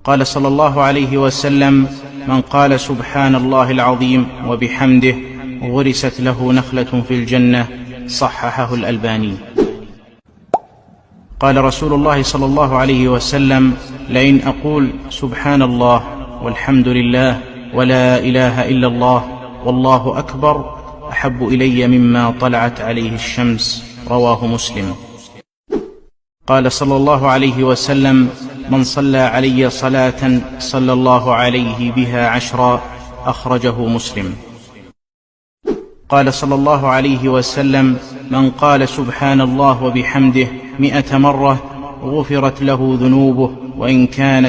قال صلى الله عليه وسلم: من قال سبحان الله العظيم وبحمده غرست له نخلة في الجنة. صححه الألباني. قال رسول الله صلى الله عليه وسلم: لئن أقول سبحان الله والحمد لله ولا إله إلا الله والله أكبر أحب إلي مما طلعت عليه الشمس. رواه مسلم. قال صلى الله عليه وسلم: من صلى علي صلاة صلى الله عليه بها عشرا. أخرجه مسلم. قال صلى الله عليه وسلم: من قال سبحان الله وبحمده 100 مرة غفرت له ذنوبه وإن كانت